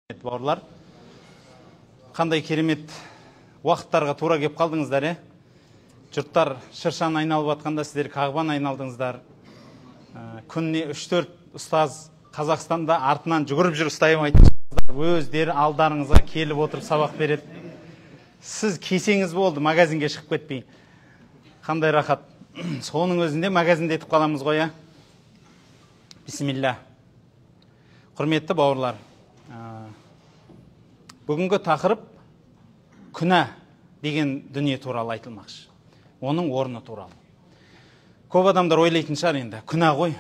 Бауырлар, қандай керемет уақыттарға тура кеп қалдыңыздар, е? Жұрттар шыршаны айналып атқанда сіздер Қағбаны айналдыңыздар. Күніне 3-4 ұстаз Қазақстанда артынан жүгіріп жүр ұстай алмайтын ұстаздар өздері алдарыңызға келіп отырып сабақ береді. Сіз кесеңіз болды, магазинге шығып кетпей. Қандай рахат. Соның өзінде магазинде етіп қаламыз ғой, ә? Бисмилля. Құрметті бауырлар, бүгінгі тақырып күнә деген дүние туралы айтылмақшы. Оның орны туралы. Көп адамдар ойлайтын шығар енді, күнә ғой.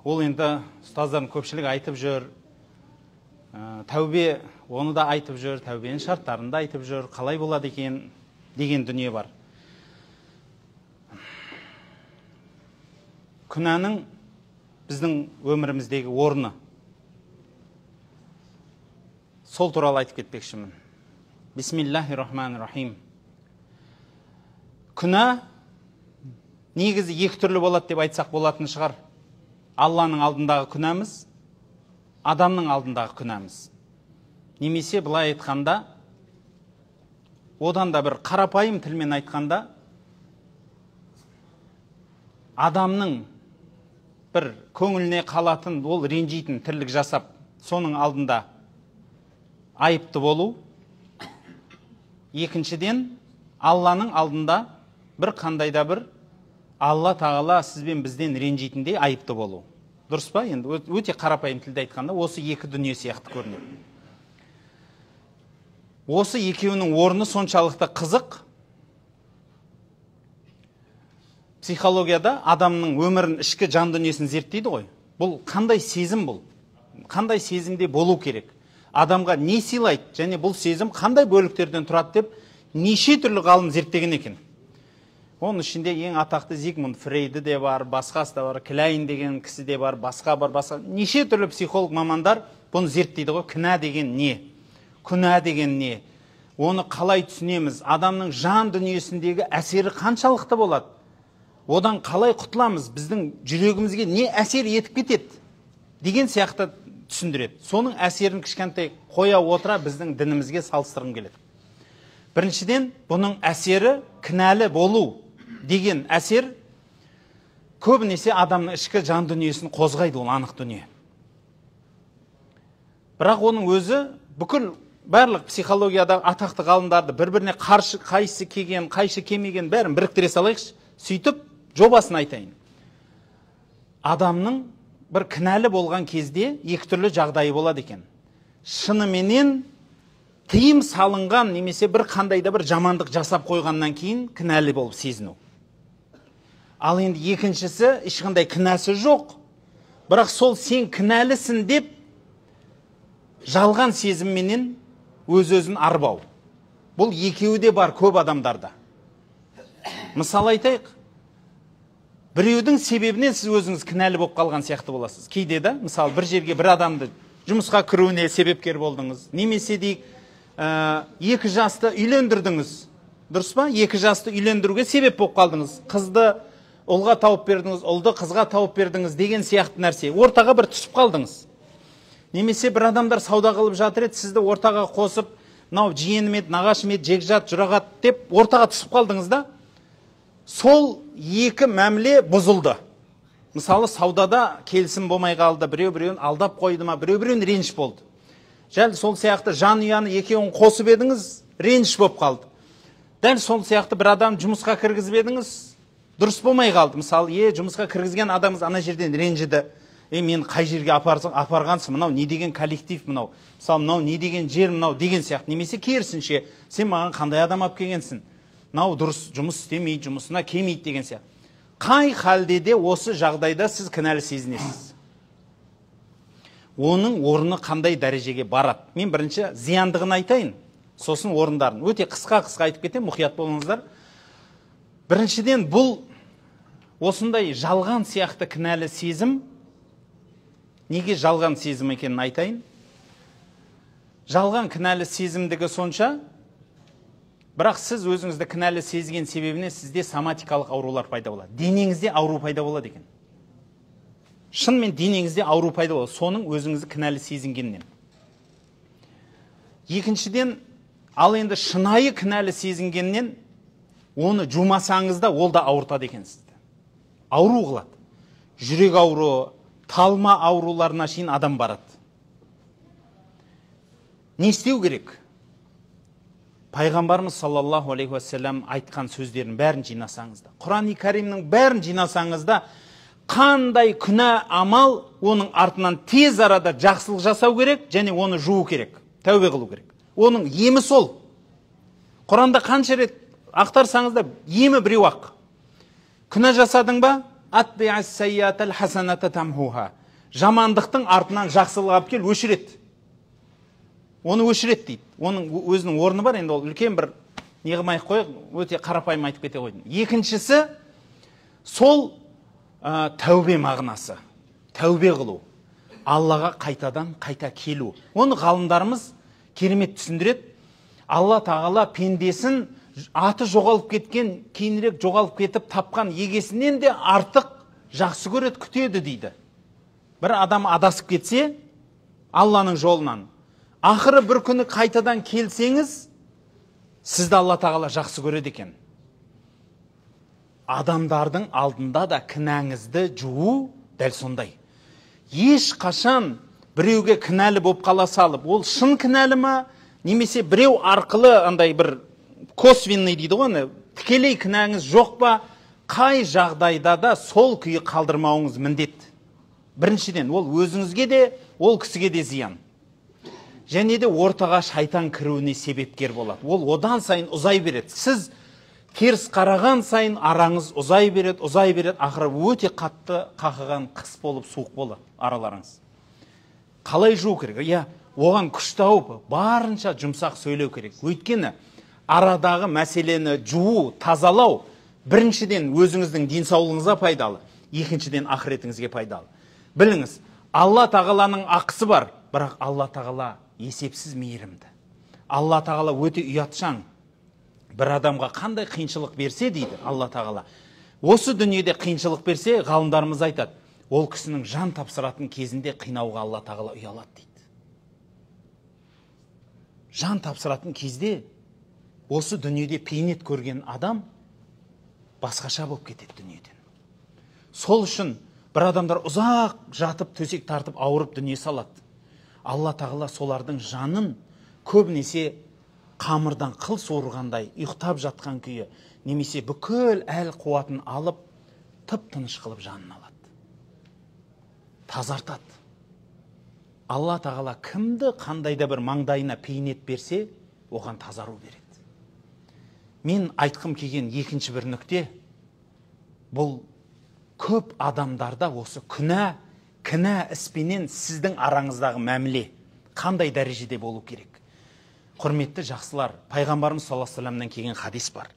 Ол енді ұстаздардың көпшілігі айтып жүр. Тәубе оны да айтып жүр, тәубенің шарттарын да айтып жүр, қалай болады екен деген дүние бар. Күнәнің біздің өміріміздегі орны. Сол туралы айтып кетпекшімін. Бисмиллахи-рахмани-рахим. Күнә негізі екі түрлі болады деп айтсақ болатын шығар. Алланың алдындағы күнәміз, адамның алдындағы күнәміз. Немесе былай айтқанда, одан да бір қарапайым тілмен айтқанда, адамның бір көңіліне қалатын, ол ренжитін тірлік жасап, соның алдында айыпты болу. Екіншіден, Алланың алдында бір қандай да бір Алла тағала сізбен бізден ренжитіндей айыпты болу. Дұрыс па? Енді өте қарапайым тілде айтқанда, осы екі дүние сияқты көрінеді. Осы екеуінің орны соншалықты қызық. Психологияда адамның өмірін, ішкі жан дүниесін зерттейді ғой. Бұл қандай сезім бұл? Қандай сезімде болу керек? Адамға не сыйлайды және бұл сезім қандай бөліктерден тұрады деп неше түрлі ғалым зерттеген екен. Оның ішінде ең атақты Зигмунд Фрейді де бар, басқасы да бар, Кляйн деген кісі де бар, басқа бар, басқа. Неше түрлі психолог мамандар бұны зерттейді ғой. Күнә деген не? Күнә деген не? Оны қалай түсінеміз? Адамның жан дүниесіндегі әсері қаншалықты болады? Одан қалай құтыламыз? Біздің жүрегімізге не әсер етіп кетеді? Деген сияқты түсіндіреді. Соның әсерін кішкентай қоя отыра біздің дінімізге салыстырғым келеді. Біріншіден, бұның әсері кінәлі болу деген әсер көбінесе адамның ішкі жан дүниесін қозғайды, ол анық дүние. Бірақ оның өзі бүкіл барлық психологиядағы атақты ғалымдарды бір-біріне қарсы, қайсы келген, қайсы келмеген бәрін біріктіре салайықшы, сөйтіп жобасын айтайын. Адамның бір кінәлі болған кезде екі түрлі жағдайы болады екен. Шыныменен тыйым салынған немесе бір қандай да бір жамандық жасап қойғаннан кейін кінәлі болып сезіну. Ал енді екіншісі, ешқандай кінәсі жоқ, бірақ сол сен кінәлісін деп жалған сезімменен өз-өзін арбау. Бұл екеуі де бар көп адамдарда. Мысал айтайық, біреудің себебінен сіз өзіңіз кінәлі болып қалған сияқты боласыз. Кейде да, мысалы, бір жерге бір адамды жұмысқа кіруіне себепкер болдыңыз, немесе дейік, екі жасты үйлендірдіңіз. Дұрыс па? Екі жасты үйлендіруге себеп болып қалдыңыз. Қызды ұлға тауып бердіңіз, ұлды қызға тауып бердіңіз деген сияқты нәрсе. Ортаға бір түсіп қалдыңыз. Немесе бір адамдар сауда қылып жатыр еді, сізді ортаға қосып, мынау жиенім еді, нағашым еді, жекжат, жұрағат деп ортаға түсіп қалдыңыз да. Сол екі мәміле бұзылды. Мысалы, саудада келісім болмай қалды, біреу-біреуін алдап қойды ма, біреу-біреуін реніш болды. Дәл сол сияқты жанұяны екеуін қосып едіңіз, реніш болып қалды. Дәл сол сияқты бір адам жұмысқа кіргізіп едіңіз, дұрыс болмай қалды. Мысалы, жұмысқа кіргізген адамыңыз ана жерден ренжіді. Мен қай жерге апарғансың, мынау не деген коллектив мынау, мысалы, мынау не деген жер мынау деген сияқты. Немесе керісінше, сен маған қандай адам алып келгенсің, мынау дұрыс жұмыс істемейді, жұмысына келмейді деген сияқты. Қай халде де осы жағдайда сіз кінәлі сезінесіз. Оның орны қандай дәрежеге барады? Мен бірінші зияндығын айтайын, сосын орындарын. Өте қысқа-қысқа айтып кетемін, мұқият болыңыздар. Біріншіден, бұл осындай жалған сияқты кінәлі сезім. Неге жалған сезім екенін айтайын. Жалған кінәлі сезімдігі сонша, бірақ сіз өзіңізді кінәлі сезген себебіне сізде соматикалық аурулар пайда болады. Денеңізде ауру пайда болады екен. Шынымен денеңізде ауру пайда болады, соның өзіңізді кінәлі сезінгеннен. Екіншіден, ал енді шынайы кінәлі сезінгеннен оны жумасаңыз да ол да ауыртады екен сізді. Ауру қылады. Жүрек ауруы, талма ауруларына шейін адам барады. Не істеу керек? Пайғамбарымыз саллаллаху алейхи уассалам айтқан сөздерін бәрін жинасаңыз да, Құран-и Кәрімнің бәрін жинасаңыз да, қандай күнә амал оның артынан тез арада жақсылық жасау керек және оны жуу керек, тәубе қылу керек. Оның емі сол. Құранда қанша рет ақтарсаңыз да емі біреу ақ. Күнә жасадың ба? Атби'ас сайятал хасаната тамхуха. Жамандықтың артынан жақсылық алып кел, өшіреді. Оны өшіреді дейді. Оның өзінің орны бар, енді ол үлкен бір не қылмай ақ қояйық, өте қарапайым айтып кете қойдым. Екіншісі сол тәубе мағынасы. Тәубе қылу. Аллаға қайтадан қайта келу. Оны ғалымдарымыз керемет түсіндіреді. Алла тағала пендесін аты жоғалып кеткен, кейінірек жоғалып кетіп тапқан егесінен де артық жақсы көреді, күтеді дейді. Бір адам адасып кетсе, Алланың жолынан, ақыры бір күні қайтадан келсеңіз, сізді Алла тағала жақсы көреді екен. Адамдардың алдында да кінәңізді жуу дәл сондай. Ешқашан біреуге кінәлі болып қала салып, ол шын кінәлі ма, немесе біреу арқылы андай бір косвенный дейді ғой, тікелей кінәңіз жоқ па, қай жағдайда да сол күйі қалдырмауыңыз міндет. Біріншіден, ол өзіңізге де, ол кісіге де зиян. Және де ортаға шайтан кіруіне себепкер болады. Ол одан сайын ұзай береді. Сіз теріс қараған сайын араңыз ұзай береді, ұзай береді, ақыры өте қатты қақыған қыс болып, суық болады араларыңыз. Қалай жуу керек? Иә, оған күш тауып, барынша жұмсақ сөйлеу керек. Өйткені арадағы мәселені жуу, тазалау біріншіден өзіңіздің денсаулығыңызға пайдалы, екіншіден ақыретіңізге пайдалы. Біліңіз, Алла тағаланың ақысы бар, бірақ Алла тағала есепсіз мейірімді. Алла тағала өте ұятшаң. Бір адамға қандай қиыншылық берсе дейді Алла тағала. Осы дүниеде қиыншылық берсе, ғалымдарымыз айтады, ол кісінің жан тапсыратын кезінде қинауға Алла тағала ұялады дейді. Жан тапсыратын кезде осы дүниеде бейнет көрген адам басқаша болып кетеді дүниеден. Сол үшін бір адамдар ұзақ жатып, төсек тартып, ауырып дүние салады. Алла тағала солардың жанын көбінесе қамырдан қыл суырғандай ұйықтап жатқан күйі, немесе бүкіл әл қуатын алып, тып-тыныш қылып жанын алады. Тазартады. Алла тағала кімді қандай да бір маңдайына бейнет берсе, оған тазару береді. Мен айтқым келген екінші бір нүкте, бұл көп адамдарда осы күнә, кінә іспенен сіздің араңыздағы мәміле қандай дәрежеде болу керек? Құрметті жақсылар, пайғамбарымыз саллаллаху алейхи вассаламнан келген хадис бар.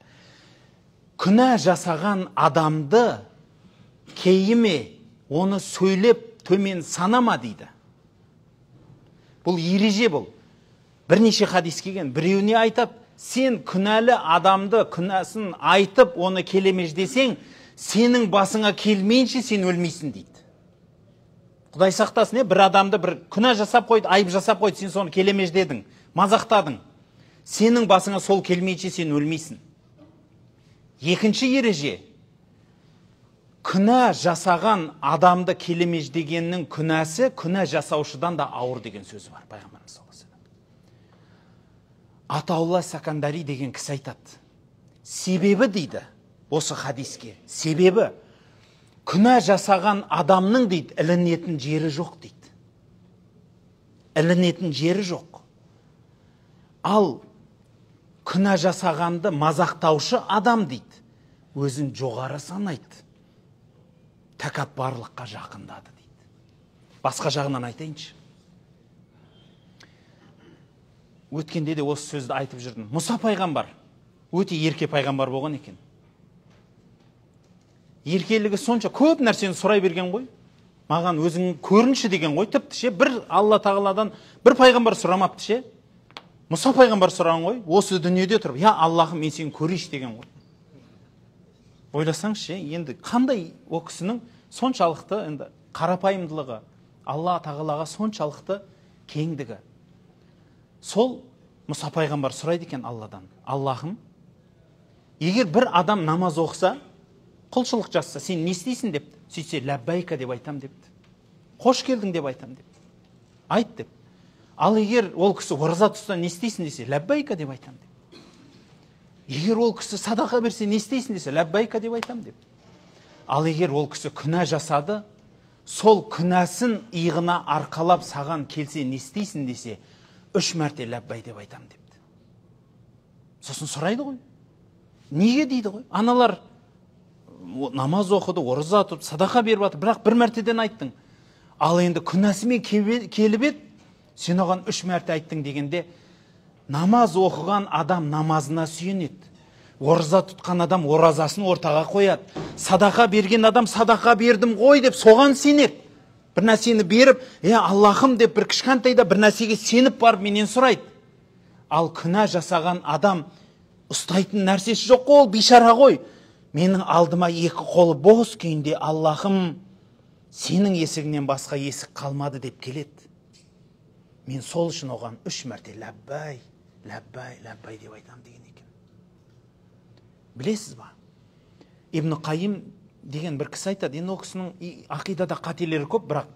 Күнә жасаған адамды кейіме, оны сөйлеп төмен санама дейді. Бұл ереже бұл. Бірнеше хадис келген, біреуіне айтады, сен күнәлі адамды күнәсін айтып, оны келемеждесең, сенің басыңа келмейінше сен өлмейсің дейді. Құдай сақтасын, бір адамды бір күнә жасап қойды, айып жасап қойды, сен соны келемеждедің, мазақтадың. Сенің басыңа сол келмейінше сен өлмейсің. Екінші ереже, күнә жасаған адамды келемеждегеннің күнәсі күнә жасаушыдан да ауыр деген сөзі бар пайғамбарымыз саллаллаху алейхи вассалам. Атаулла Сакандари деген кісі айтады. Себебі дейді осы хадиске, себебі күнә жасаған адамның дейді ілінетін жері жоқ дейді. Ілінетін жері жоқ. Ал күнә жасағанды мазақтаушы адам дейді, өзін жоғары санайды. Тәкаппарлыққа жақындады дейді. Басқа жағынан айтайыншы. Өткенде де осы сөзді айтып жүрдім. Мұса пайғамбар өте ерке пайғамбар болған екен. Еркелігі сонша көп нәрсені сұрай берген ғой. Маған өзің көрінші деген ғой, тіпті ше, бір Алла тағаладан бір пайғамбар сұрамапты ше. Мұса пайғамбар сұраған ғой, осы дүниеде тұрып, я Аллахым, мен сені көрейінші деген ғой. Ойласаңшы, енді қандай о кісінің соншалықты енді қарапайымдылығы, Алла тағалаға соншалықты кеңдігі. Сол Мұса пайғамбар сұрайды екен Алладан: Аллахым, егер бір адам намаз оқыса, құлшылық жасаса, сен не істейсің депті. Сөйтсе, ләббайка деп айтам депті. Қош келдің деп айтам депті. Айт деп. Ал егер ол кісі ораза тұтса, не істейсің десе, ләббайка деп айтам деп. Егер ол кісі садақа берсе, не істейсің десе, ләббайка деп айтам деп. Ал егер ол кісі күнә жасады, сол күнәсін иығына арқалап саған келсе, не істейсің десе, 3 мәрте ләббай деп айтам депті. Сосын сұрайды ғой. Неге дейді ғой? Аналар намаз оқыды, ораза тұтып, садақа беріп жатыр, бірақ бір мәртеден айттың. Ал енді күнәсімен келіп еді, сен оған 3 мәрте айттың дегенде, намаз оқыған адам намазына сүйенеді. Ораза тұтқан адам оразасын ортаға қояды. Садақа берген адам садақа бердім ғой деп соған сенеді. Бір нәрсені беріп, Аллахым деп бір кішкентайда бір нәрсеге сеніп барып менен сұрайды. Ал күнә жасаған адам ұстайтын нәрсесі жоқ қой, ол бейшара ғой. Менің алдыма 2 қолы бос күйінде Аллахым, сенің есігінен басқа есік қалмады деп келеді. Мен сол үшін оған 3 мәрте ләббай, ләббай, ләббай деп айтам деген екен. Білесіз ба? Ибн Қайым деген бір кісі айтады. Енді ол кісінің ақидада қателері көп, бірақ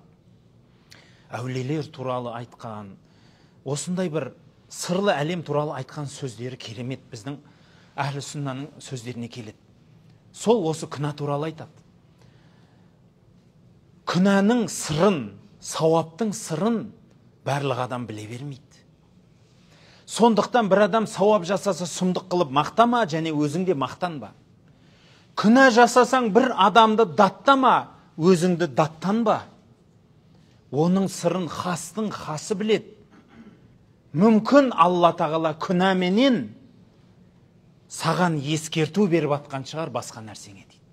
әулиелер туралы айтқан, осындай бір сырлы әлем туралы айтқан сөздері керемет, біздің әхлі сүннаның сөздеріне келеді. Сол осы күнә туралы айтады. Күнәнің сырын, сауаптың сырын барлық адам біле бермейді. Сондықтан бір адам сауап жасаса, сұмдық қылып мақтама және өзің де мақтанба. Күнә жасасаң, бір адамды даттама, өзіңді даттанба. Оның сырын хастың хасы біледі. Мүмкін Алла тағала күнәменен саған ескерту беріп атқан шығар басқа нәрсеңе дейді.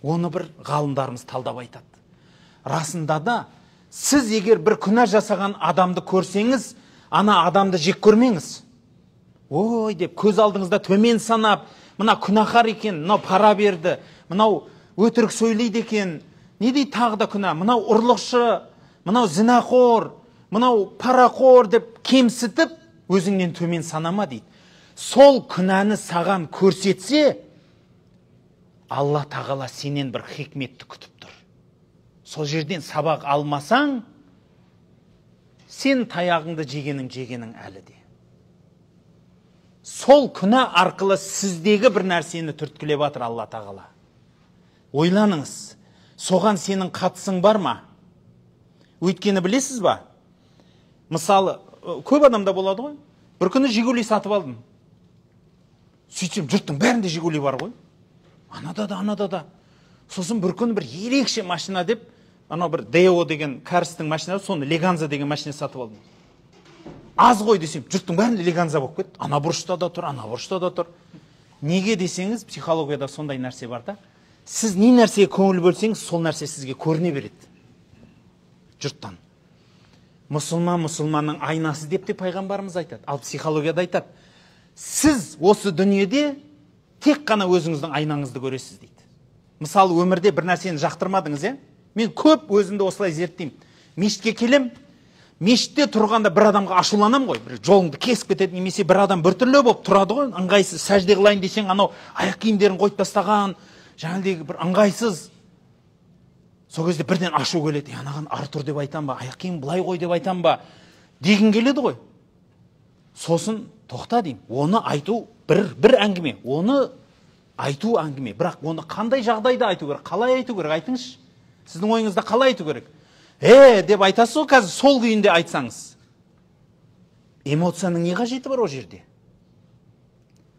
Оны бір ғалымдарымыз талдап айтады. Расында да, сіз егер бір күнә жасаған адамды көрсеңіз, ана адамды жек көрмеңіз. Ой деп көз алдыңызда төмен санап, мына күнәһар екен, мынау пара берді, мынау өтірік сөйлейді екен, не дейді тағы да күнә, мынау ұрлықшы, мынау зінақор, мынау парақор деп кемсітіп, өзіңнен төмен санама дейді. Сол күнәні саған көрсетсе, Алла тағала сенен бір хикметті күтіп тұр. Сол жерден сабақ алмасаң, сен таяғыңды жегенің әлі де. Сол күнә арқылы сіздегі бір нәрсені түрткілеп жатыр Алла тағала. Ойланыңыз, соған сенің қатысың бар ма? Өйткені білесіз ба? Мысалы, көп адамда болады ғой. Бір күні Жигули сатып алдым. Сөйтсем, жұрттың бәрінде Жигули бар ғой. Анада да, анада да. Сосын бір күні бір ерекше машина деп, анау бір Део деген кәрістің машинасы, соны Леганза деген машина сатып алдым. Аз ғой десем, жұрттың бәрінде Леганза болып кетті. Ана бұрышта да тұр, ана бұрышта да тұр. Неге десеңіз, психологияда сондай нәрсе бар да. Сіз не нәрсеге көңіл бөлсеңіз, сол нәрсе сізге көріне береді. Жұрттан. Мұсылман мұсылманның айнасы деп те пайғамбарымыз айтады. Ал психологияда айтады. Сіз осы дүниеде тек қана өзіңіздің айнаңызды көресіз дейді. Мысалы, өмірде бір нәрсені жақтырмадыңыз, е? Мен көп өзімді осылай зерттеймін. Мешітке келем, мешітте тұрғанда бір адамға ашуланам ғой, бір жолыңды кесіп кетеді, немесе бір адам біртүрлі болып тұрады ғой, ыңғайсыз, сәжде қылайын десең, анау аяқ киімдерін қойып тастаған, жаңағыдегі бір ыңғайсыз. Сол кезде бірден ашу келеді. Анаған Артур деп айтам ба, аяқ киім былай қой деп айтам ба деген келеді ғой. Сосын тоқта деймін. Оны айту бір әңгіме, оны айту әңгіме. Бірақ оны қандай жағдайда айту керек, қалай айту керек, айтыңызшы. Сіздің ойыңызда қалай айту керек? Деп айтасыз ғой, қазір сол күйінде айтсаңыз. Эмоцияның не қажеті бар ол жерде?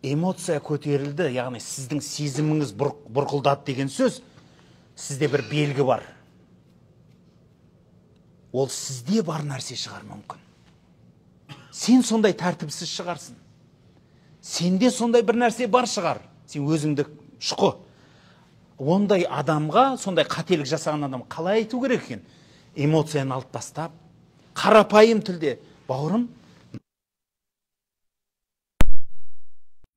Эмоция көтерілді, яғни сіздің сезіміңіз бұрқылдады деген сөз, сізде бір белгі бар. Ол сізде бар нәрсе шығар мүмкін. Сен сондай тәртіпсіз шығарсың. Сенде сондай бір нәрсе бар шығар. Сен өзіңді шұқы. Ондай адамға, сондай қателік жасаған адам қалай айту керек екен? Эмоцияны алып тастап, қарапайым тілде, бауырым,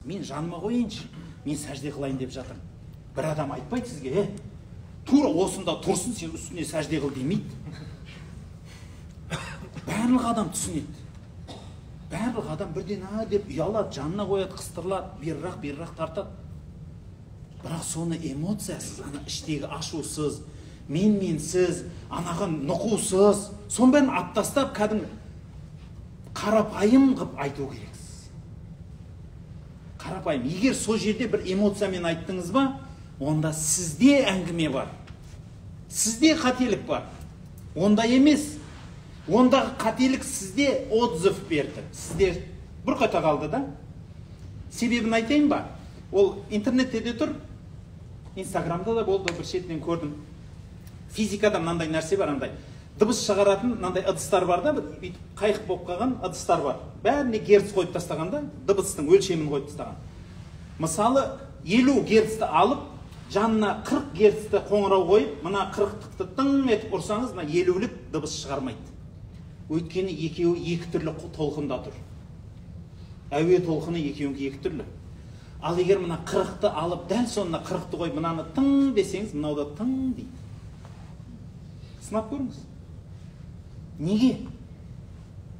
мен жаныма қояйыншы, мен сәжде қылайын деп жатырмын. Бір адам айтпайды сізге, тура осында тұрсын, сен үстіне сәжде қыл демейді. Барлық адам түсінеді. Барлық Барлық адам бірден а деп ұялады, жанына қояды, қыстырылады, берірақ тартады. Бірақ соны эмоциясыз, ана іштегі ашусыз, мен-менсіз, анаған нұқусыз, соның бәрін алып тастап, кәдімгі қарапайым қып айту керексіз. Қарапайым. Егер сол жерде бір эмоциямен айттыңыз ба, онда сізде әңгіме бар. Сізде қателік бар. Онда емес. Ондағы қателік сізде отзыв берді. Сізде бір қайта қалды да. Себебін айтайын ба? Ол интернетте де тұр, Инстаграмда да болды, бір шетінен көрдім. Физикада мынандай нәрсе бар, андай дыбыс шығаратын мынандай ыдыстар бар да, бүйтіп қайық болып қалған ыдыстар бар. Бәріне герц қойып тастаған да, дыбыстың өлшемін қойып тастаған. Мысалы, 50 герцті алып, жанына 40 герцті қоңырау қойып, мына 40-тықты тың етіп ұрсаңыз, мына 50-лік дыбыс шығармайды. Өйткені екеуі екі түрлі толқында тұр. Әуе толқыны екеуінікі екі түрлі. Ал егер мына 40-ты алып, дәл сонына 40-ты қойып, мынаны тың десеңіз, мынау да тың дейді. Сынап көріңіз. Неге?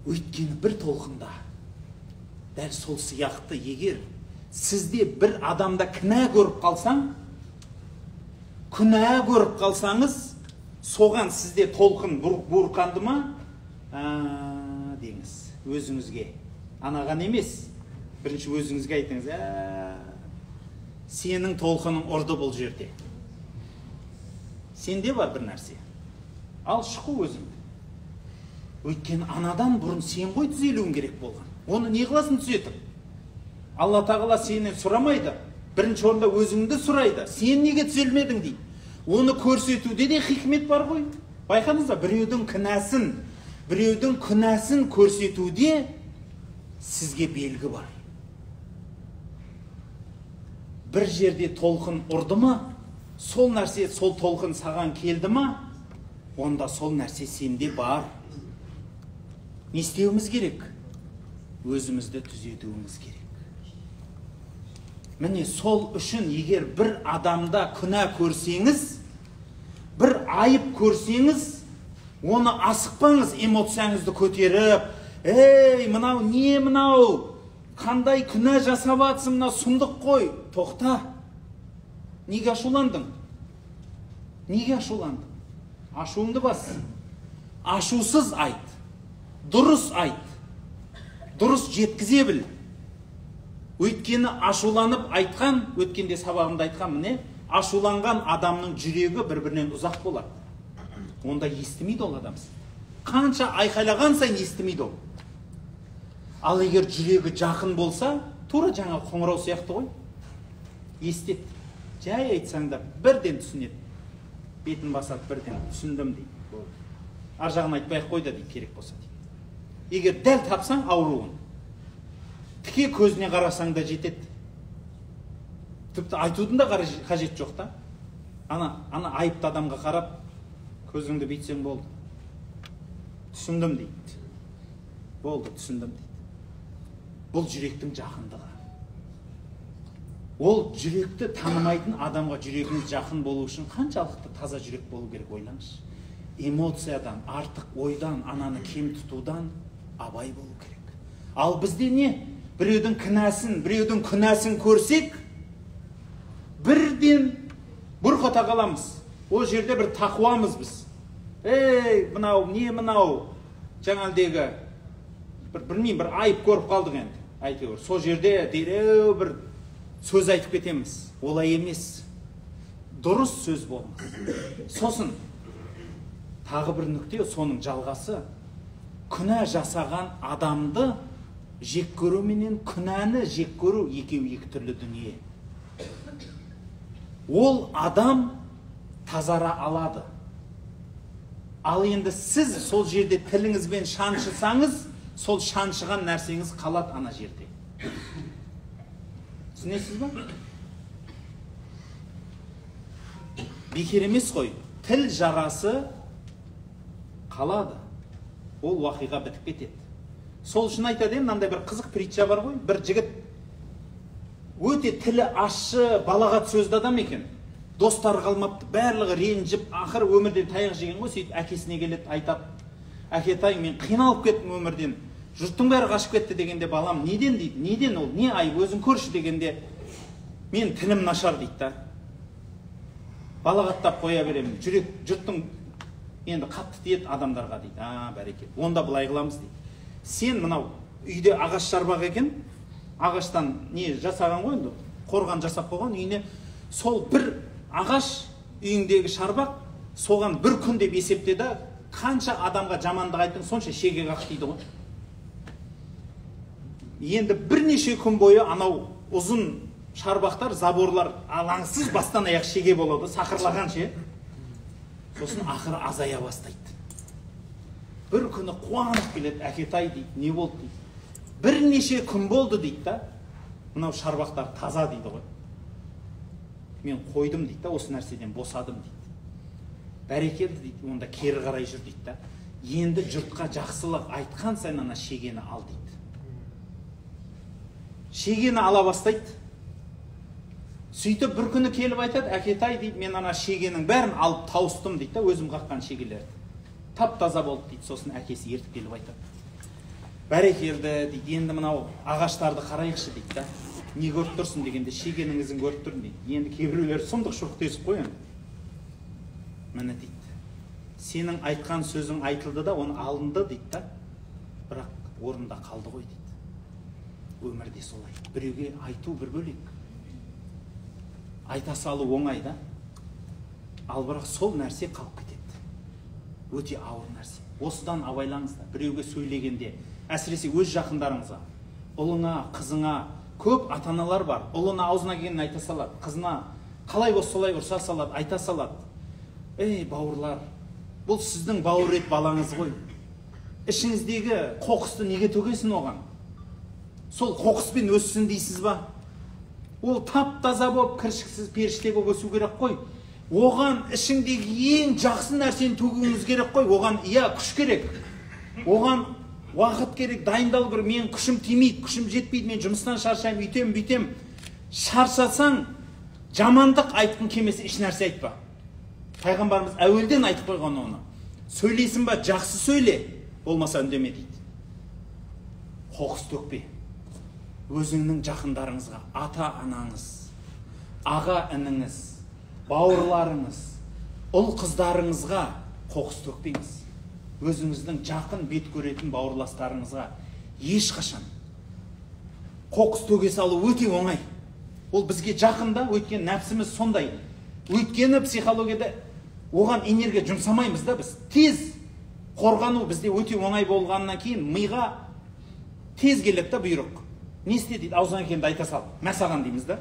Өйткені бір толқында. Дәл сол сияқты егер сізде бір адамда күнә көріп қалсаң, күнә көріп қалсаңыз, соған сізде толқын буырқанды ма? Деңіз өзіңізге. Анаған емес. Бірінші өзіңізге айтыңыз, сенің толқының ұрды бұл жерде. Сенде бар бір нәрсе. Ал шықу өзіңді. Өйткені анадан бұрын сен ғой түзелуің керек болған. Оны не қыласың түзетіп? Алла тағала сенен сұрамайды. Бірінші орында өзіңді сұрайды. Сен неге түзелмедің дейді. Оны көрсетуде де хикмет бар ғой. Байқадыңыз ба? Біреудің күнәсін көрсетуде сізге белгі бар. Бір жерде толқын ұрды ма, сол нәрсе, сол толқын саған келді ма, онда сол нәрсе сенде бар. Не істеуіміз керек? Өзімізді түзетуіміз керек. Міне сол үшін егер бір адамда күнә көрсеңіз, бір айып көрсеңіз, оны асықпаңыз, эмоцияңызды көтеріп, ей, мынау не мынау, қандай күнә жасап атсың, мына сұмдық қой. Тоқта. Неге ашуландың? Неге ашуландың? Ашуыңды бас. Ашусыз айт. Дұрыс айт. Дұрыс жеткізе біл. Өйткені ашуланып айтқан, өткенде сабағымда айтқан, міне, ашуланған адамның жүрегі бір-бірінен ұзақ болады. Онда естімейді ол адам. Қанша айқайлаған сайын естімейді ол. Ал егер жүрегі жақын болса, тура жаңа қоңырау сияқты ғой. Естеді. Жай айтсаң да бірден түсінеді. Бетін басады бірден, түсіндім дейді. Болды. Ар жағын айтпай ақ қой да дейді, керек болса дейді. Егер дәл тапсаң ауруын, тіке көзіне қарасаң да жетеді. Тіпті айтудың да қажет жоқ та. Ана айыпты адамға қарап, көзіңді бүйтсең болды. Түсіндім дейді. Болды, түсіндім дейді. Бұл жүректің жақындығы. Ол жүректі танымайтын адамға жүрегіңіз жақын болу үшін қаншалықты таза жүрек болу керек ойлаңызшы. Эмоциядан, артық ойдан, ананы кем тұтудан абай болу керек. Ал бізде не? Біреудің күнәсін көрсек, бірден бұрқ ата қаламыз. Ол жерде бір тақуамыз біз. Ей, мынау, не мынау? Жаңағыдегі бір білмеймін, бір айып көріп қалдық енді. Әйтеуір сол жерде дереу бір сөз айтып кетеміз. Олай емес. Дұрыс сөз болмас. Сосын тағы бір нүкте, соның жалғасы, күнә жасаған адамды жек көру менен күнәні жек көру екеуі екі түрлі дүние. Ол адам тазара алады. Ал енді сіз сол жерде тіліңізбен шаншысаңыз, сол шаншыған нәрсеңіз қалады ана жерде. Түсінесіз ба? Бекер емес қой. Тіл жарасы қалады. Ол уақиға бітіп кетеді. Сол үшін айтады, мынандай бір қызық притча бар ғой. Бір жігіт өте тілі ащы, балағат сөзді адам екен. Достары қалмапты, барлығы ренжіп, ақыры өмірден таяқ жеген ғой. Сөйтіп әкесіне келеді, айтады: әкетай, мен қиналып кеттім өмірден. Жұрттың бәрі қашып кетті дегенде, балам неден дейді, неден ол, не айып, өзің көрші дегенде, мен тілім нашар дейді да. Балағаттап қоя беремін, жүрек жұрттың енді қатты тиеді адамдарға дейді. А, бәрекелді. Онда былай қыламыз дейді. Сен мынау үйде ағаш шарбақ екен, ағаштан не жасаған ғой енді, қорған жасап қойған үйіне, сол бір ағаш үйіңдегі шарбақ, соған бір күн деп есептеді, қанша адамға жамандық айттың, сонша шеге қақ дейді ғой. Енді бірнеше күн бойы анау ұзын шарбақтар, заборлар алаңсыз бастан аяқ шеге болады, сақырлаған ше. Сосын ақыры азая бастайды. Бір күні қуанып келеді, әкетай дейді, не болды дейді. Бірнеше күн болды дейді да, мынау шарбақтар таза дейді ғой. Мен қойдым дейді да, осы нәрседен босадым дейді. Бәрекелді дейді, онда кері қарай жүр дейді да. Енді жұртқа жақсылық айтқан сайын ана шегені ал дейді. Шегені ала бастайды. Сөйтіп бір күні келіп айтады, әкетай дейді, мен ана шегенің бәрін алып тауыстым дейді да, өзім қаққан шегелерді. Тап-таза болды дейді. Сосын әкесі ертіп келіп айтады. Бәрекелді дейді, енді мынау ағаштарды қарайықшы дейді да. Не көріп тұрсың дегенде, шегенің ізін көріп тұрмын дейді. Енді кейбіреулері сұмдық шұрқ тесіп қой енді. Міне дейді. Сенің айтқан сөзің айтылды да, оны алынды дейді да. Бірақ орнында қалды ғой дейді. Өмірде солай. Біреуге айту бір бөлек. Айта салу оңай да. Ал бірақ сол нәрсе қалып кетеді. Өте ауыр нәрсе. Осыдан абайлаңыздар. Біреуге сөйлегенде, әсіресе өз жақындарыңызға, ұлыңа, қызыңа, көп ата-аналар бар. Ұлына аузына келгенін айта салады, қызына қалай болса солай ұрса салады, айта салады. Ей, бауырлар, бұл сіздің бауыр ет балаңыз ғой. Ішіңіздегі қоқысты неге төгесін оған? Сол қоқыспен өссін дейсіз ба? Ол тап-таза болып, кіршіксіз періште болып өсу керек қой. Оған ішіңдегі ең жақсы нәрсені төгуіңіз керек қой. Оған иә күш керек. Оған уақыт керек, дайындалу керек. Менің күшім тимейді, күшім жетпейді, мен жұмыстан шаршаймын, үйтем, бүйтем. Шаршасаң, жамандық айтқың келмесе еш нәрсе айтпа. Пайғамбарымыз әуелден айтып қойған оны. Сөйлейсің ба, жақсы сөйле, болмаса үндеме дейді. Қоқыс төкпе. Өзіңнің жақындарыңызға, ата-анаңыз, аға-ініңіз, бауырларыңыз, ұл-қыздарыңызға қоқыс төкпеңіз. Өзіңіздің жақын бет көретін бауырластарыңызға ешқашан қоқыс төге салу өте оңай. Ол бізге жақын да, өйткені нәпсіміз сондай. Өйткені психологияда оған энергия жұмсамаймыз да біз. Тез қорғану бізде өте оңай болғаннан кейін миға тез келеді да бұйрық. Не істе дейді, аузыңа келгенді айта сал, мә саған дейміз да.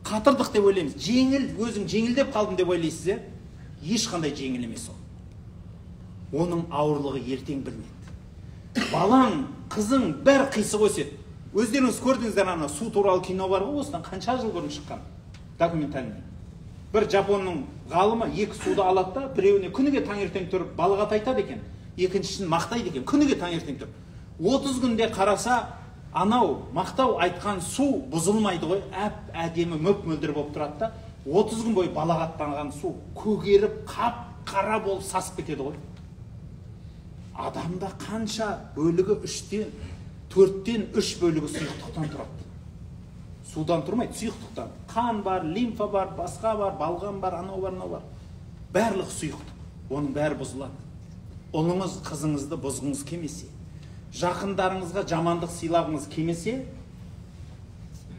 Қатырдық деп ойлаймыз. Жеңіл, өзің жеңілдеп қалдым деп ойлайсыз, е? Ешқандай жеңіл емес ол. Оның ауырлығы ертең білінеді. Балаң, қызың бәрі қисық өседі. Өздеріңіз көрдіңіздер, ана су туралы кино бар ғой, осыдан қанша жыл бұрын шыққан документальный. Бір жапонның ғалымы екі суды алады да, біреуіне күніге таңертең тұрып балағат айтады екен, екіншісін мақтайды екен, күніге таңертең тұрып. 30 күнде қараса, анау мақтау айтқан су бұзылмайды ғой, әп әдемі мөп-мөлдір болып тұрады да, 30 күн бойы балағаттанған су көгеріп, қап-қара болып сасып кетеді ғой. Адамда қанша бөлігі 3-тен, 4-тен 3 бөлігі сұйықтықтан тұрады. Судан тұрмайды, сұйықтықтан. Қан бар, лимфа бар, басқа бар, балғам бар, анау бар, мынау бар. Барлық сұйықтық. Оның бәрі бұзылады. Ұлыңыз, қызыңызды бұзғыңыз келмесе, жақындарыңызға жамандық сыйлағыңыз келмесе,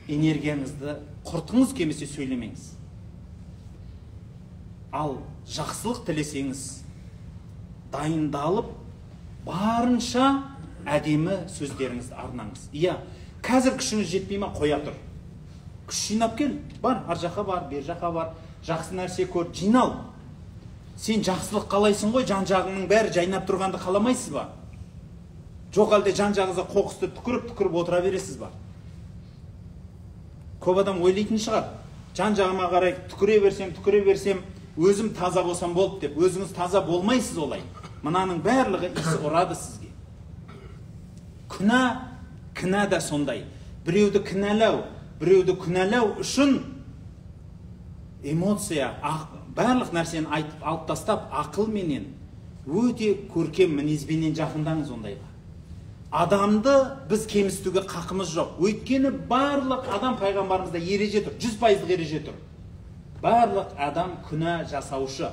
энергияңызды құртқыңыз келмесе сөйлемеңіз. Ал жақсылық тілесеңіз, дайындалып, барынша әдемі сөздеріңізді арнаңыз. Иә, қазір күшіңіз жетпей ма, қоя тұр. Күш жинап кел, бар, ар жаққа бар, бер жаққа бар, жақсы нәрсе көр, жинал. Сен жақсылық қалайсың ғой, жан жағыңның бәрі жайнап тұрғанды қаламайсыз ба? Жоқ әлде жан жағыңызға қоқысты түкіріп-түкіріп отыра бересіз ба? Көп адам ойлайтын шығар, жан жағыма қарай түкіре берсем, түкіре берсем, өзім таза болсам болды деп. Өзіңіз таза болмайсыз олай. Мынаның барлығы иісі ұрады сізге. Күнә, кінә да сондай. Біреуді кінәлау, біреуді күнәлау үшін эмоция, барлық нәрсені айтып алып тастап, ақылменен, өте көркем мінезбенен жақындаңыз ондайға. Адамды біз кемсітуге қақымыз жоқ. Өйткені барлық адам, пайғамбарымызда ереже тұр, 100%-лық ереже тұр. Барлық адам күнә жасаушы,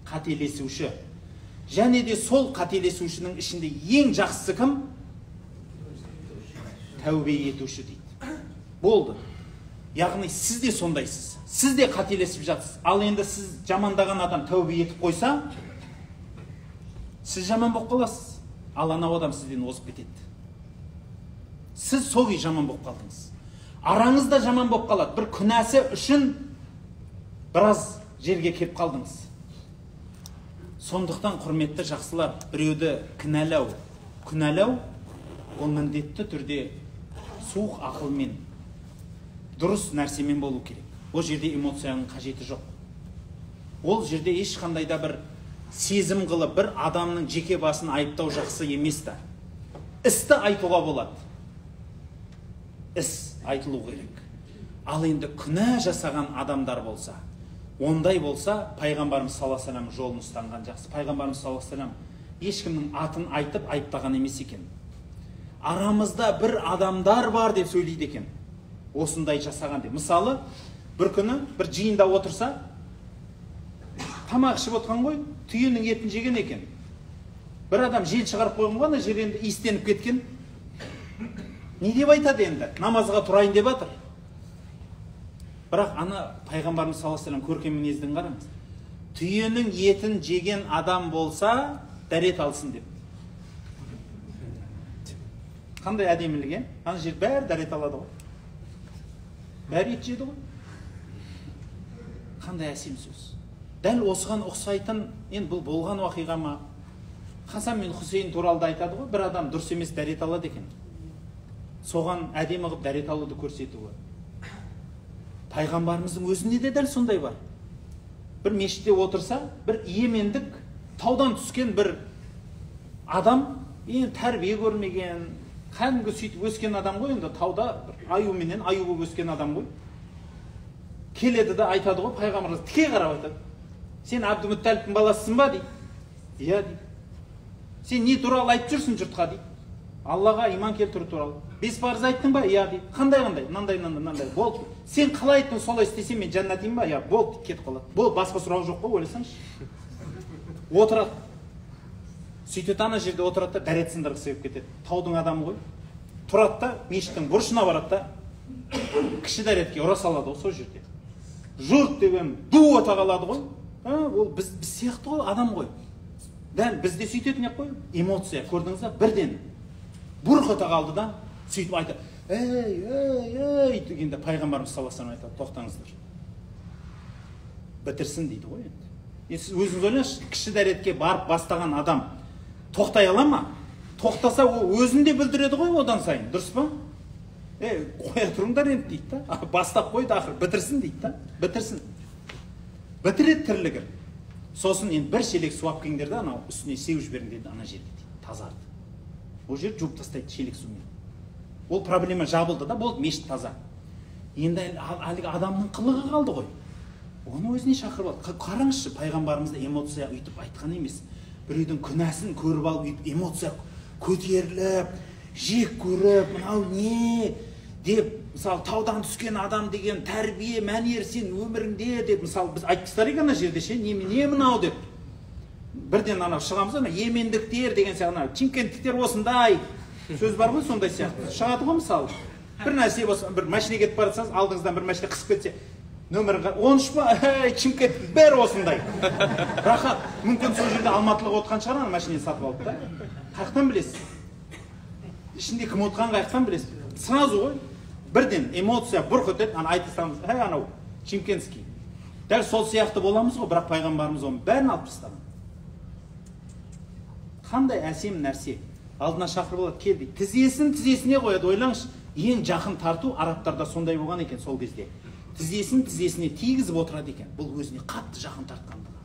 қателесуші. Және де сол қателесушінің ішінде ең жақсысы кім? Тәубе етуші дейді. Болды. Яғни сіз де сондайсыз. Сіз де қателесіп жатсыз. Ал енді сіз жамандаған адам тәубе етіп қойса, сіз жаман болып қаласыз. Ал анау адам сізден озып кетеді. Сіз сол күй жаман болып қалдыңыз. Араңыз да жаман болып қалады. Бір күнәсі үшін біраз жерге кеп қалдыңыз. Сондықтан құрметті жақсылар, біреуді кінәлау, күнәлау ол міндетті түрде суық ақылмен, дұрыс нәрсемен болу керек. Ол жерде эмоцияның қажеті жоқ. Ол жерде ешқандай да бір сезім қылып бір адамның жеке басын айыптау жақсы емес та. Істі айтуға болады. Іс айтылу керек. Ал енді күнә жасаған адамдар болса, ондай болса, пайғамбарымыз саллаллаху алейхи вассалам жолын ұстанған жақсы. Пайғамбарымыз саллаллаху алейхи вассалам ешкімнің атын айтып айыптаған емес екен. Арамызда бір адамдар бар деп сөйлейді екен. Осындай жасаған деп. Мысалы, бір күні бір жиында отырса, тамақ ішіп отқан ғой, түйенің етін жеген екен. Бір адам жел шығарып қойған ғой, ана жер енді иістеніп кеткен. Не деп айтады енді? Намазға тұрайын деп жатыр. Бірақ ана пайғамбарымыз саллаллаху алейхи вассалам көркем мінезден қараңыз. Түйенің етін жеген адам болса, дәрет алсын деп. Қандай әдемілік, е? Ана жер бәрі дәрет алады ғой. Бәрі ет жеді ғой. Қандай әсем сөз. Дәл осыған ұқсайтын, енді бұл болған уақиға ма? Хасан мен Хусейн туралы да айтады ғой, бір адам дұрыс емес дәрет алады екен. Соған әдемі қылып дәрет алуды көрсетуі. Пайғамбарымыздың өзінде де дәл сондай бар. Бір мешітте отырса, бір иемендік таудан түскен бір адам, енді тәрбие көрмеген, кәдімгі сөйтіп өскен адам ғой, енді тауда бір аюменен аю болып өскен адам ғой. Келеді да айтады ғой, пайғамбарымыз тіке қарап айтады. Сен Абдумутталиптің баласысың ба дейді. Иә дейді. Сен не туралы айтып жүрсің жұртқа дейді. Аллаға иман келтіру туралы. 5 парыз айттың ба? Иә дейді. Қандай қандай? Мынандай, мынандай, мынандай. Болды. Сен қалай айттың, солай істесең мен жәннатимын ба? Иә, болды, кетіп қалады. Болды, басқа сұрақ жоқ қой, ойласаңшы. Отырады. Сөйтеді, ана жерде отырады да дәрет сындырғысы келіп кетеді. Таудың адамы ғой. Тұрады да мешіттің бұрышына барады да кіші дәретке ұра салады ғой сол жерде. Жұрт деген ду ете қалады ғой. Ол біз сияқты ғой, адам ғой. Дәл бізде сөйтетін ек қой. Эмоция, көрдіңіз ба? Бірден бұрқ ете қалды да, сөйтіп айтады. Ей, ей, ей дегенде пайғамбарымыз саллаллаху алейхи вассалам айтады, тоқтаңыздар. Бітірсін дейді ғой енді. Енді сіз өзіңіз ойлаңызшы, кіші дәретке барып бастаған адам тоқтай ала ма? Тоқтаса ол өзін де бүлдіреді ғой одан сайын, дұрыс па? Қоя тұрыңдар енді дейді да. Бастап қойды, ақыры бітірсін дейді да. Бітірсін. Бітіреді тірлігін. Сосын енді бір шелек су алып келіңдер де, анау үстіне сеуіп жіберіңдер дейді, ана жерде дейді, тазарды. Ол жер жуып тастайды шелек сумен. Ол проблема жабылды да, болды, мешіт таза. Енді әлгі адамның қылығы қалды ғой. Оны өзіне шақырып алды. Қараңызшы, пайғамбарымызда эмоция өйтіп айтқан емес. Біреудің күнәсін көріп алып, өйтіп эмоция көтеріліп, жек көріп, мынау не деп, мысалы, таудан түскен адам деген тәрбие, мәнер сен өміріңде деп, мысалы, біз айтып тастар едік ана жерде ше, не мынау деп. Бірден анау шығамыз, ана емендіктер деген сияқты, ана чимкенттіктер осындай сөз бар ғой, сондай сияқты шығады ғой. Мысалы, бір нәрсе болса, бір машина кетіп бара жатсаңыз, алдыңыздан бір машина қысып кетсе, нөмірі 13 па, ей, Чимкент бәрі осындай. Рахат, мүмкін сол жерде алматылық отқан шығар, ана машинаны сатып алып та. Қаяқтан білесіз? Ішінде кім отқанын қаяқтан білесіз? Сразу ғой, бірден эмоция бұрқ етеді, ана айта саламыз, әй, анау чимкентский. Дәл сол сияқты боламыз ғой, бірақ пайғамбарымыз оның бәрін алып тастаған. Қандай әсем нәрсе. Алдына шақырып алады, кел дейді. Тізесін тізесіне қояды, ойлаңызшы. Ең жақын тарту арабтарда сондай болған екен сол кезде. Тізесін тізесіне тигізіп отырады екен. Бұл өзіне қатты жақын тартқандығы.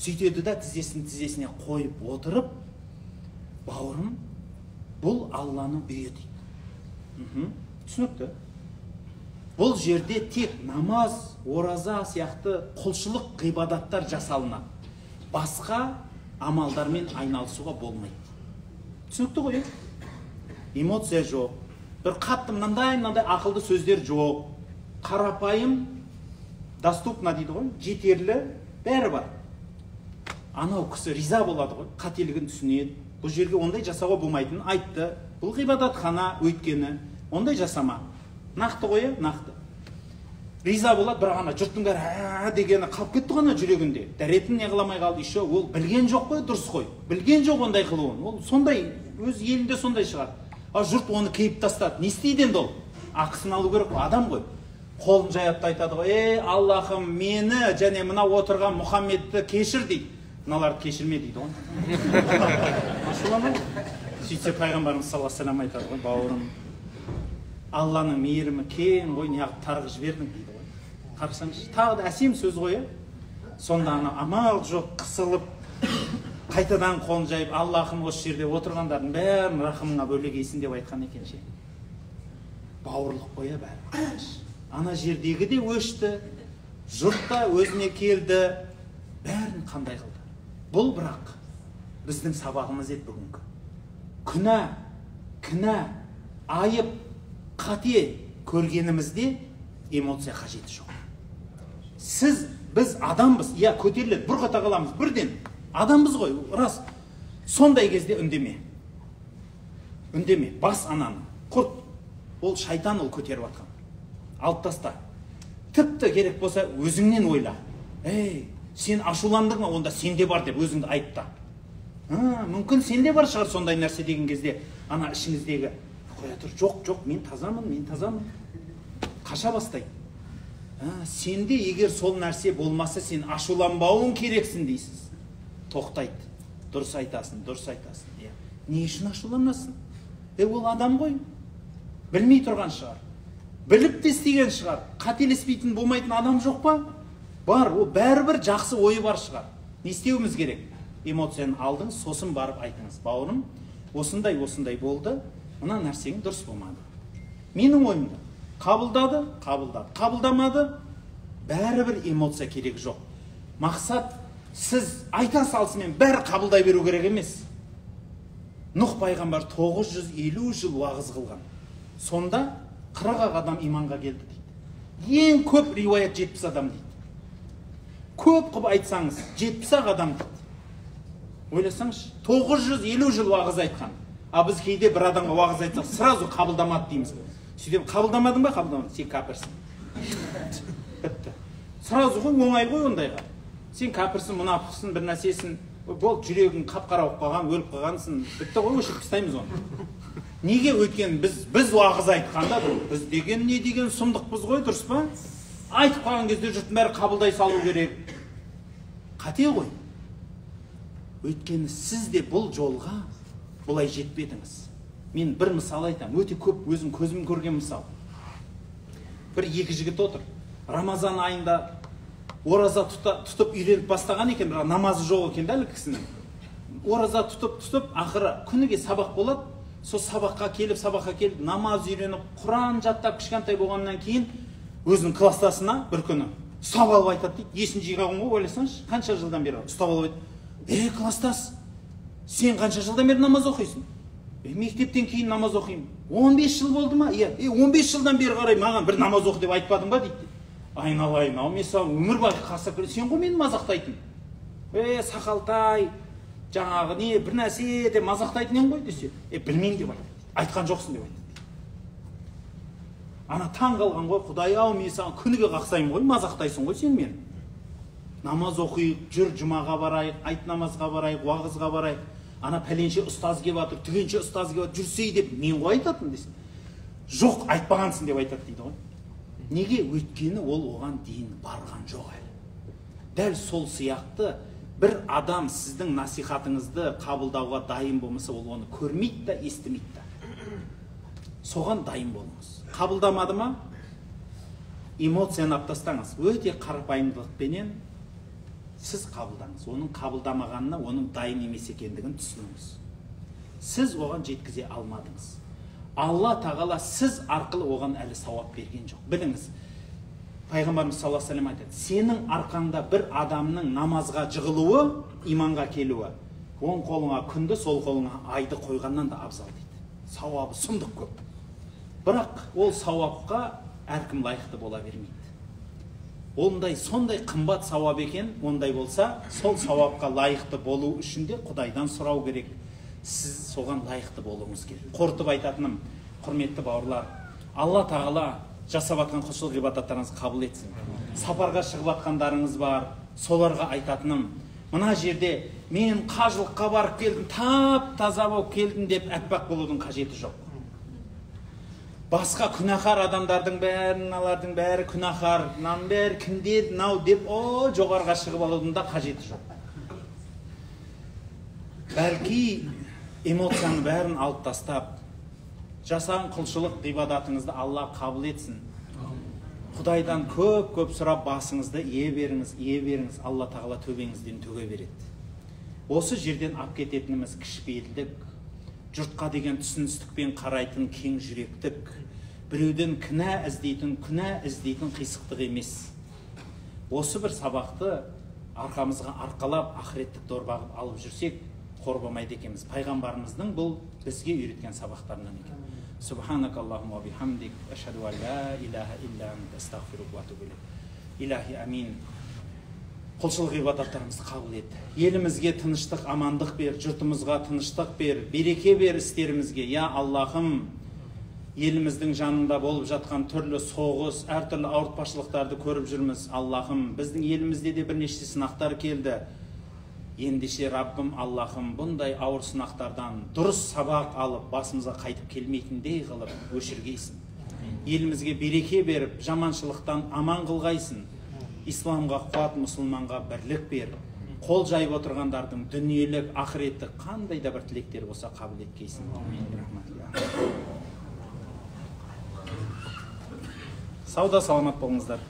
Сөйтеді да тізесін тізесіне қойып отырып, бауырым, бұл Алланың үйі дейді. Түсінікті. Бұл жерде тек намаз, ораза сияқты құлшылық ғибадаттар жасалынады. Басқа амалдармен айналысуға болмайды. Түсінікті ғой, е? Эмоция жоқ. Бір қатты мынандай ақылды сөздер жоқ. Қарапайым, доступно дейді ғой, жетерлі, бәрі бар. Анау кісі риза болады ғой, қателігін түсінеді. Бұл жерге ондай жасауға болмайтынын айтты. Бұл ғибадатхана, өйткені ондай жасама. Нақты ғой, нақты. Риза болады, бірақ ана жұрттың бәрі ә дегені қалып кетті ғой ана жүрегінде. Дәретін не қыламай қалды, еще ол білген жоқ қой, дұрыс қой. Білген жоқ ондай қылуын. Ол сондай, өз елінде сондай шығар. Ал жұрт оны кейіп тастады. Не істейді енді ол? Ақысын алу керек қой, адам ғой. Қолын жаяды да айтады ғой, ей Аллахым, мені және мына отырған Мұхаммедті кешір дейді. Мыналарды кешірме дейді ғой. Ашуланады. Сөйтсе пайғамбарымыз саллаллаху алейхи вассалам айтады ғой, бауырым, Алланың мейірімі кең ғой, неғып тарғып жібердің дейді ғой. Қарасаңшы, тағы да әсем сөз ғой, Сонда ана амал жоқ қысылып, қайтадан қолын жайып, Аллахым, осы жерде отырғандардың бәрін рахымыңа бөлегейсін деп айтқан екен ше. Бауырлық қой бәрі. Ана жердегі де өшті, жұрт та өзіне келді, бәрін қандай қылды. Бұл бірақ біздің сабағымыз еді бүгінгі. Күнә, кінә, айып, қате көргенімізде эмоция қажеті жоқ. Сіз, біз адамбыз, иә, көтеріледі, бұрқ ете қаламыз, бірден. Адамбыз ғой, рас. Сондай кезде үндеме. Үндеме, бас ананы, құрт. Ол шайтан, ол көтеріп атқан. Алып таста. Тіпті керек болса өзіңнен ойла. Ей, сен ашуландың ба, онда сенде бар деп өзіңді айыпта. Мүмкін сенде бар шығар сондай нәрсе деген кезде, ана ішіңіздегі қоя тұр, жоқ, жоқ, мен тазамын, мен тазамын. Қаша бастайды. Сенде егер сол нәрсе болмаса, сен ашуланбауың керексің дейсіз. Тоқтайды. Дұрыс айтасың, дұрыс айтасың. Иә. Не үшін ашуланасың? Ол адам ғой. Білмей тұрған шығар. Біліп те істеген шығар. Қателеспейтін болмайтын адам жоқ па? Бар, ол бәрібір жақсы ойы бар шығар. Не істеуіміз керек? Эмоцияны алдыңыз, сосын барып айтыңыз. Бауырым, осындай осындай болды, мына нәрсең дұрыс болмады. Менің ойымда қабылдады, қабылдады. Қабылдамады, бәрібір эмоция керек жоқ. Мақсат, сіз айта салысымен бәрі қабылдай беру керек емес. Нұх пайғамбар 950 жыл уағыз қылған. Сонда 40 адам иманға келді дейді. Ең көп риуаят 70 адам дейді. Көп қып айтсаңыз 70 адам дейді. Ойласаңшы, 950 жыл уағыз айтқан. А біз кейде бір адамға уағыз айтсақ, сразу қабылдамады дейміз. Сөйтіп қабылдамадың ба? Қабылдамадым. Сен кәпірсің. Бітті. Сразу ғой, оңай ғой ондайға. Сен кәпірсің, мұнафықсың, бір нәрсесің. Бол, жүрегің қап-қара болып қалған, өліп қалғансың. Бітті ғой, өшіріп тастаймыз оны. Неге? Өйткені біз уағыз айтқанда, біз деген не деген сұмдықпыз ғой, дұрыс па? Айтып қалған кезде жұрттың бәрі қабылдай салу керек. Қате ғой. Өйткені сіз де бұл жолға бұлай жетпедіңіз. Мен бір мысал айтамын, өте көп өзім көзім көрген мысал. Бір екі жігіт отыр. Рамазан айында ораза тұтып үйреніп бастаған екен, бірақ намазы жоқ екен дәл кісінің. Ораза тұтып, ақыры күніге сабақ болады. Сол сабаққа келіп, намаз үйреніп, Құран жаттап кішкентай болғаннан кейін өзінің кластасына бір күні ұстап алып айтады дейді. Есін жиған ғой, ойласаңшы, қанша жылдан бері ұстап алып айтады. Ей, кластас, сен қанша жылдан бері намаз оқисың? Мектептен кейін намаз оқимын. 15 жыл болды ма? Иә. 15 жылдан бері қарай маған бір намаз оқы деп айтпадың ба дейді. Айналайын, ау, мен саған өмір бақи қасап келе, сен ғой мені мазақтайтын. Сақалтай, жаңағы не, бір нәрсе деп мазақтайтын ең ғой десе, білмеймін деп айтады. Айтқан жоқсың деп айтады. Ана таң қалған ғой, Құдай ау, мен саған күніге қақсаймын ғой, мазақтайсың ғой сен мені. Намаз оқиық, жүр жұмаға барайық, айт намазға барайық, уағызға барайық. Ана пәленше ұстаз келіп жатыр, түгенше ұстаз келіп жатыр, жүрсей деп мен ғой айтатын десін. Жоқ, айтпағансың деп айтады дейді ғой. Неге? Өйткені ол оған дейін барған жоқ әлі. Дәл сол сияқты бір адам сіздің насихатыңызды қабылдауға дайын болмаса, ол оны көрмейді да, естімейді да. Соған дайын болыңыз. Қабылдамады ма? Эмоцияны алып тастаңыз. Өте қарапайымдылықпенен сіз қабылдаңыз. Оның қабылдамағанына, оның дайын емес екендігін түсініңіз. Сіз оған жеткізе алмадыңыз. Алла тағала сіз арқылы оған әлі сауап берген жоқ. Біліңіз, Пайғамбарымыз саллаллаху алейхи вассалам айтады, сенің арқаңда бір адамның намазға жығылуы, иманға келуі, оң қолыңа күнді, сол қолыңа айды қойғаннан да абзал дейді. Сауабы сұмдық көп. Бірақ ол сауапқа әркім лайықты бола бермейді. Ондай сондай қымбат сауап екен, ондай болса, сол сауапқа лайықты болу үшін де Құдайдан сұрау керек. Сіз соған лайықты болуыңыз керек. Қорытып айтатыным, құрметті бауырлар, Алла Тағала жасап жатқан құлшылық ғибадаттарыңызды қабыл етсін. Сапарға шығып жатқандарыңыз бар, соларға айтатыным, мына жерде мен қажылыққа барып келдім, тап таза болып келдім деп әппақ болудың қажеті жоқ. Басқа күнәһар адамдардың бәрі, мыналардың бәрі күнәһар, мынаның бәрі кімдер мынау деп о жоғарыға шығып алудың да қажеті жоқ. Бәлки эмоцияны бәрін алып тастап, жасаған құлшылық ғибадатыңызды Алла қабыл етсін. Құдайдан көп-көп сұрап басыңызды ие беріңіз, ие беріңіз, Алла Тағала төбеңізден төге береді. Осы жерден алып кететініміз кішіпейілдік, жұртқа деген түсіністікпен қарайтын кең жүректік, біреуден кінә іздейтін, күнә іздейтін қисықтық емес. Осы бір сабақты арқамызға арқалап, ақыреттік дорба қылып алып жүрсек, қор болмайды екенбіз. Пайғамбарымыздың бұл бізге үйреткен сабақтарынан екен. Субханакаллахумма ва бихамдик, ашхаду ан ла илаха илля анта, астағфирука ва атубу илейк. Илахи амин. Құлшылық ғибадаттарымызды қабыл ет. Елімізге тыныштық, амандық бер, жұртымызға тыныштық бер, береке бер істерімізге. Я Аллахым, еліміздің жанында болып жатқан түрлі соғыс, әртүрлі ауыртпашылықтарды көріп жүрміз. Аллахым, біздің елімізде де бірнеше сынақтар келді. Ендеше Раббым Аллахым, бұндай ауыр сынақтардан дұрыс сабақ алып, басымызға қайтып келмейтіндей қылып өшіргейсің. Елімізге береке беріп, жаманшылықтан аман қылғайсың. Исламға қуат, мұсылманға бірлік бер. Қол жайып отырғандардың дүниелік, ақыреттік қандай да бір тілектері болса қабыл еткейсің. Сауда саламат болыңыздар.